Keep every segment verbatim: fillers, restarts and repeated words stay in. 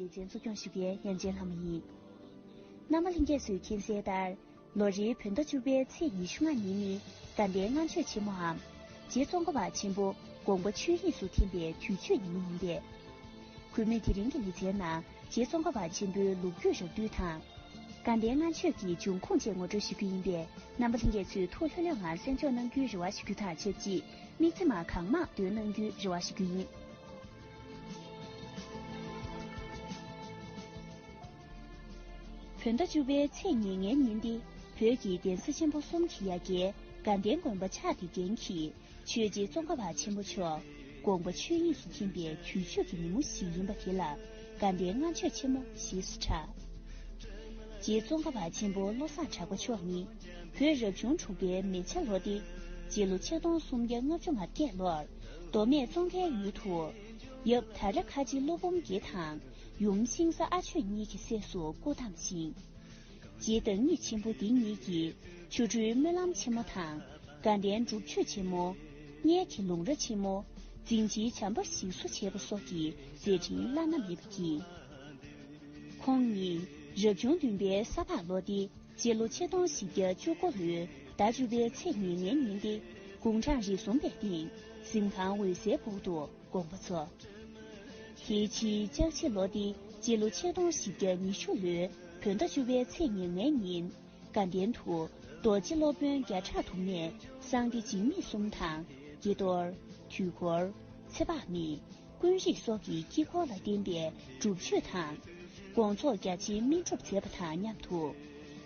ལེ་ཚན་གཙོ་སྐྱོང་ཞུ་མཁན་ཡང་ཅན་ལྷ་མོ་ཡིན། རྣམ་པ་ལྷན་རྒྱས་ཚོས་མཁྱེན་གསལ་ལྟར། ལོ་རེའི་བོད་ཟླ་བཅུ་པའི་ཚེས་ཉི་ཤུ་ལྔ་ཉིན་ནི་དགའ་ལྡན་ལྔ་མཆོད་ཆེན་མོའམ། རྗེ་ཙོང་ཁ་པ་ཆེན་པོ་དགོངས་པ་ཆོས་དབྱིངས་སུ་ཐིམ་པའི་དུས་མཆོད་ཉིན་མོ་ཡིན་པས། གུས་མོས་དེ་རིང་གི་ལེ་ཚན་ནང་རྗེ་ཙོང་ཁ་པ་ཆེན་པོའི་ལོ་རྒྱུས་རགས་བསྡུས་དང་། དགའ་ལྡན་ལྔ་མཆོད་ཀྱི་འབྱུང་ཁུངས་བཅས་ངོ་སྤྲོད་ཞུ་རྒྱུ་ཡིན་པས། རྣམ་པ་ལྷན་རྒྱས་ཚོས་ཐུགས་ལྷོད་ལྷོད་ངང་གསན་འཇོག་གནང་རྒྱུའི་རེ་བ་ཞུ་རྒྱུ་དང་ཆབས་ཅིག་དམིགས་བརྩེ་མ་གང་མང་འདོན་གནང་རྒྱུའི་རེ་བ་ཞུ་རྒྱུ་ཡིན། བོད་ཟླ་བཅུ་པའི་ཚེས་ཉེར་ལྔའི་ཉིན་འདི་བོད་ཀྱི་གདན་ས་ཆེན་པོ་གསུམ་གྱི་ཡ་གྱལ་དགའ་ལྡན་དགོན་པ་ཕྱག་བདེ་རྒྱན་གྱི་ཆོས་རྗེ་ཙོང་ཁ་པ་ཆེན་པོ་མཆོག་དགོངས་པ་ཆོས་དབྱིངས་སུ་ཐིམ་པའི་དུས་མཆོད་ཀྱི་ཉིན་མོ་ཞིག་ཡིན་པ་དེ་ལ་དགའ་ལྡན་ལྔ་མཆོད་ཆེན་མོ་ཞེས་སུ་གྲགས། རྗེ་ཙོང་ཁ་པ་ཆེན་པོ་བློ་བཟང་གྲགས་པ་མཆོག་ནི་བོད་རབ་བྱུང་དྲུག་པའི་མེ་བྱ་ལོ་སྟེ། སྤྱི་ལོ་ཆིག་སྟོང་སུམ་བརྒྱ་ལྔ་བཅུ་ང་བརྒྱད་ལོར་མདོ་སྨད་ཙོང་ཁའི་ཡུལ་དུ་ཡབ་ད་ར་ཁ་ཆེ་ཀླུ་འབུམ་དགེ་དང་ཡུམ་ཤིང་བཟའ་ཨ་ཆོས་གཉིས་ཀྱི་སྲས་སུ་སྐུ་བལྟམས་ཤིང་། རྗེ་བདག་ཉིད་ཆེན་པོ་འདི་ཉིད་ཀྱིས་ཆོ་འཕྲུལ་སྨོན་ལམ་ཆེན་མོ་དང་དགའ་ལྡན་སྒྲུབ་མཆོད་ཆེན་མོ། མངལ་གྱི་ལུང་ར་ཆེན་མོ། འཛིན་བྱེད་བྱམས་པ་ཞིག་གསོ་བྱས་པ་སོགས་ཀྱི་མཛད་འཕྲིན་བླ་ན་མེད་པ་བསྐྱེད། ཁོང་ཉིད་རབ་བྱུང་བདུན་པའི་ས་ཕག་ལོ་སྟེ། སྤྱི་ལོ་ཆིག་སྟོང་བཞི་བརྒྱ་བཅུ་དགུ་ལོའི་ཟླ་བཅུ་པའི་ཚེས་ཉེར་ལྔའི་ཉིན་ཏེ། དགུང་གྲངས་རེ་གསུམ་པའི་སྟེང་གཟིམ་ཁང་འོད་གསལ་སྦུག་ཏུ་དགོངས་པ་རྫོགས། དེའི་ཕྱིའི་ལྕགས་བྱི་ལོ་སྟེ། སྤྱི་ལོ་ཆིག་སྟོང་བཞི་བརྒྱ་ཉི་ཤུ་ལོའི་བོད་ཟླ་བཅུ་པའི་ཚེས་ཉེར་ལྔའི་ཉིན། དགའ་ལྡན་དུ་རྡོ་རྗེ་སློབ་དཔོན་བརྒྱ་ཕྲག་དུ་མས་གསང་བདེ་འཇིགས་མེད་གསུམ་དང་། དགྱེས་རྡོར། དུས་འཁོར། ཚེ་དཔག་མེད། ཀུན་རིག་སོགས་ཀྱི་དཀྱིལ་འཁོར་ལ་བརྟེན་པའི་སྒྲུབ་མཆོད་དང་། དགོངས་རྫོགས་རྒྱ་ཆེའི་སྨིན་སྒྲུབ་མཛད་པ་དང་མཉམ་དུ།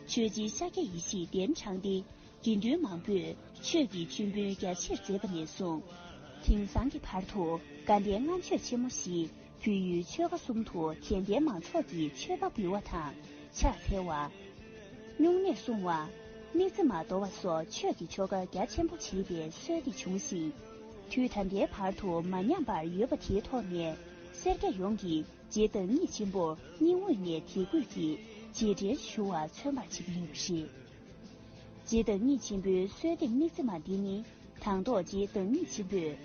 ཆོས་རྗེ་ཤཱཀྱ་ཡེ་ཤེས་གདན་དྲངས་ཏེ། དགེ་འདུན་མང་པོས་ཆོས་ཀྱི་མཆོད་འབུལ་རྒྱ་ཆེར་མཛད་པ་ནས་བཟུང་། དེང་སང་གི་བར་དུ་དགའ་ལྡན་ལྔ་མཆོད་ཆེན་མོ་ཞེས་བོད་ཡུལ་ཆོལ་ཁ་གསུམ་དུ་དད་ལྡན་མང་ཚོགས་ཀྱིས་མཆོད་པ་འབུལ་བ་དང་ཕྱག་འཚལ་བ། སྨྱུང་གནས་སྲུང་བ། དམིགས་བརྩེ་མ་དོར་བ་སོགས་ཆོས་ཀྱི་ཆོ་ག་རྒྱ་ཆེན་པོ་བྱེད་པའི་སྲོལ་འདི་བྱུང་ཞིང་། དུས་ད་ལྟའི་བར་དུ་མ་ཉམས་པར་ཡོད་པ་དེའི་ཐོག་ནས་སེར་སྐྱ་ཡོངས་ཀྱིས་རྗེ་བདག་ཉིད་ཆེན་པོར་སྙིང་དབུས་ནས་དད་གུས་ཀྱིས་རྗེས་དྲན་ཞུ་བ་མཚོན་པར་བྱེད་ཀྱི་ཡོད་པ་རེད། རྗེ་བདག་ཉིད་ཆེན་པོའི་གསོལ་འདེབས་དམིགས་བརྩེ་མ་འདི་ནི་དང་ཐོག་རྗེ་བདག་ཉིད་ཆེན་པོས་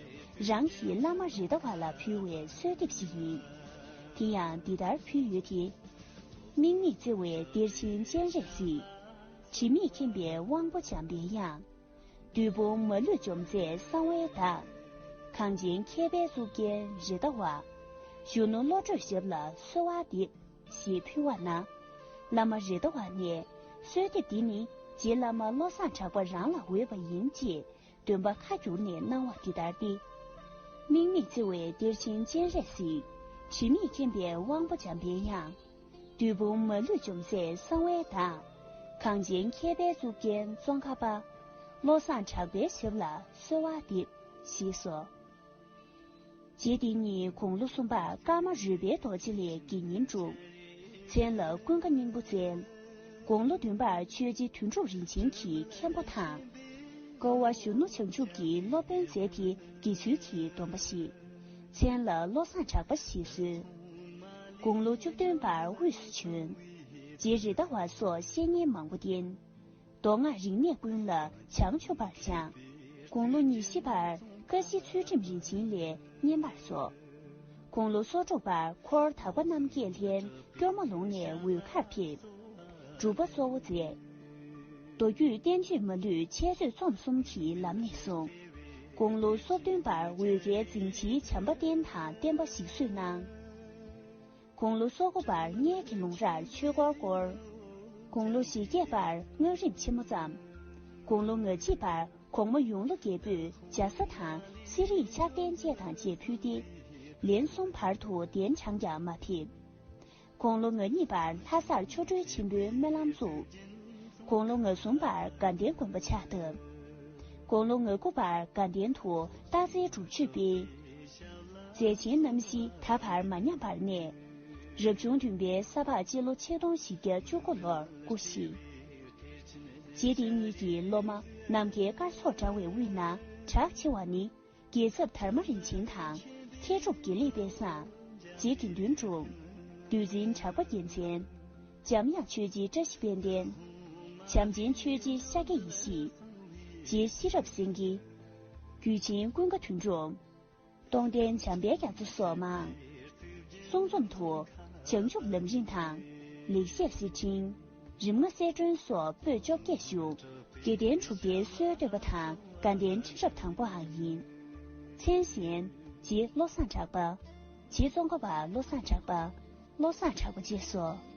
རང་གི་བླ་མ་རེད་མདའ་བ་ལ་ཕུལ་བའི་གསོལ་འདེབས་ཤིག་ཡིན། དེ་ཡང་འདི་ལྟར་ཕུལ་ཡོད་དེ། དམིགས་མེད་བརྩེ་བའི་གཏེར་ཆེན་སྤྱན་རས་གཟིགས། དྲི་མེད་མཁྱེན་པའི་དབང་པོ་འཇམ་པའི་དབྱངས། བདུད་དཔུང་མ་ལུས་འཇོམས་མཛད་གསང་བའི་བདག། གངས་ཅན་མཁས་པའི་གཙུག་རྒྱན་རེད་མདའ་བ། གཞོན་ནུ་བློ་གྲོས་ཞབས་ལ་གསོལ་བ་འདེབས། ཞེས་ཕུལ་བ་ན། བླ་མ་རེད་མདའ་བ་ནས་གསོལ་འདེབས་འདི་ནི་རྗེ་བླ་མ་བློ་བཟང་གྲགས་པ་རང་ལ་འོས་པ་ཡིན་ཅེས་འདོན་པ་ཁ་བསྒྱུར་ནས་གནང་བ་འདི་ལྟར་ཏེ། དམིགས་མེད་བརྩེ་བའི་གཏེར་ཆེན་སྤྱན་རས་གཟིགས། དྲི་མེད་མཁྱེན་པའི་དབང་པོ་འཇམ་པའི་དབྱངས། བདུད་དཔུང་མ་ལུས་འཇོམས་མཛད་གསང་བའི་བདག། གངས་ཅན་མཁས་པའི་གཙུག་རྒྱན་ཙོང་ཁ་པ། བློ་བཟང་གྲགས་པའི་ཞབས་ལ་གསོལ་བ་འདེབས། ཞེས་སོ། རྗེ་འདི་ཉིད་དགུང་ལོ་གསུམ་པར་ཀརྨ་རོལ་པའི་རྡོ་རྗེ་ལས་དགེ་བསྙེན་བསྒྲུབས། མཚན་ལ་ཀུན་དགའ་སྙིང་པོ་བསྩལ། དགུང་ལོ་བདུན་པར་ཆོས་རྗེ་དོན་གྲུབ་རིན་ཆེན་གྱི་མཁན་པོ་དང་། ཀ་བ་གཞོན་ནུ་བྱང་ཆུབ་ཀྱི་སློབ་དཔོན་མཛད་དེ་དགེ་ཚུལ་གྱི་སྡོམ་པ་བཞེས། མཚན་ལ་བློ་བཟང་གྲགས་པ་ཞེས་གསོལ། དགུང་ལོ་བཅུ་བདུན་པར་དབུས་སུ་བྱོན། རྗེ་རེད་མདའ་བ་སོགས་བཤེས་གཉེན་མང་པོ་བསྟེན། མདོ་སྔགས་རིག་གནས་ཀུན་ལ་བྱང་ཆུབ་པར་སྦྱངས། དགུང་ལོ་ཉི་ཤུ་པར་ཀ་ཤི་ཚུལ་ཁྲིམས་རིན་ཆེན་ལས་བསྙེན་པར་སོང་། དགུང་ལོ་སོ་དྲུག་པར་འཁོར་དག་པ་རྣམ་བསྐྱེད་ལྷན་སྐྱོར་མོ་ལུང་ནས་འོལ་ཁར་ཕེབས། སྒྲུབ་པ་གཙོ་བོ་མཛད། མདོ་རྒྱུད་བསྟན་བཅོས་མ་ལུས་འཆད་རྩོད་རྩོམ་གསུམ་གྱི་ལམ་ནས་བཟུང་། དགུང་ལོ་སོ་བདུན་པར་འོལ་ཁའི་འཛིན་བྱེད་བྱམས་པ་བསྟན་དང་བསྟན་པ་ཞིག་གསོས་གནང་། དགུང་ལོ་སོ་དགུ་པར་མངལ་གྱི་ལུང་རར་ཆོས་འཁོར་བསྐོར། དགུང་ལོ་བཞི་བརྒྱད་པར་སྔགས་རིམ་ཆེན་མོ་བརྩམས། དགུང་ལོ་ང་གཅིག་པར་གོང་མ་ཡོངས་ལོ་རྒྱལ་པོས་ཇ་ས་དང་གསེར་ཡིག་ཕྱག་རྟེན་བཅས་དང་བཅས་ཕུལ་ཏེ། ལན་གསུམ་བར་དུ་གདན་དྲངས་ཀྱང་མ་ཕེབས། དགུང་ལོ་ང་གཉིས་པར་ལྷ་སར་ཆོ་འཕྲུལ་ཆེན་པོའི་སྨོན་ལམ་བཙུགས། དགུང་ལོ་ང་གསུམ་པར་དགའ་ལྡན་དགོན་པ་ཕྱག་བཏབ། དགུང་ལོ་ང་དགུ་པར་དགའ་ལྡན་དུ་སྟག་འཚེར་སྒྲུབ་མཆོད་སྤེལ། མཛད་ཆེན་རྣམ་བཞི་ད་བར་མ་ཉམས་པར་གནས། རབ་བྱུང་བདུན་པའི་ས་ཕག་སྤྱི་ལོ་ཆིག་སྟོང་བཞི་བརྒྱ་བཅུ་དགུ་ལོར་སྐུ་གཤེགས། རྗེ་འདི་ཉིད་ཀྱི་སློབ་མ་ནམ་མཁའི་སྐར་ཚོགས་འདྲ་བའི་དབུས་ན་གྲགས་ཆེ་བ་ནི། རྒྱལ་ཚབ་དར་མ་རིན་ཆེན་དང་། མཁས་གྲུབ་དགེ་ལེགས་དཔལ་བཟང་། རྗེ་དགེ་འདུན་གྲུབ། འདུལ་འཛིན་གྲགས་པ་རྒྱལ་མཚན། འཇམ་དབྱངས་ཆོས་རྗེ་བཀྲ་ཤིས་དཔལ་ལྡན། བྱམས་ཆེན་ཆོས་རྗེ་ཤཱཀྱ་ཡེ་ཤེས། རྗེ་ཤེས་རབ་སེང་གེ། རྒྱུད་ཆེན་ཀུན་དགའ་དོན་གྲུབ། སྟོང་ལྡན་འཇམ་དཔལ་རྒྱ་མཚོ་སོགས་མང་། གསུང་རྩོམ་དུ། བྱང་ཆུབ་ལམ་རིམ་དང་། ལེགས་བཤད་གསེར་ཕྲེང་། རིམ་ལྔ་གསལ་སྒྲོན་སོགས་པོད་བཅོ་བརྒྱད་བཞུགས། དགེ་ལྡན་དྲུག་སྡེའི་སྲོལ་བཏོད་པ་དང་དགའ་ལྡན་ཁྲི་རབས་དང་པོའང་ཡིན། མཚན་གཞན། རྗེ་བློ་བཟང་གྲགས་པ། རྗེ་ཙོང་ཁ་པ་བློ་བཟང་གྲགས་པ། བློ་བཟང་གྲགས་པ་བཅས་སོ།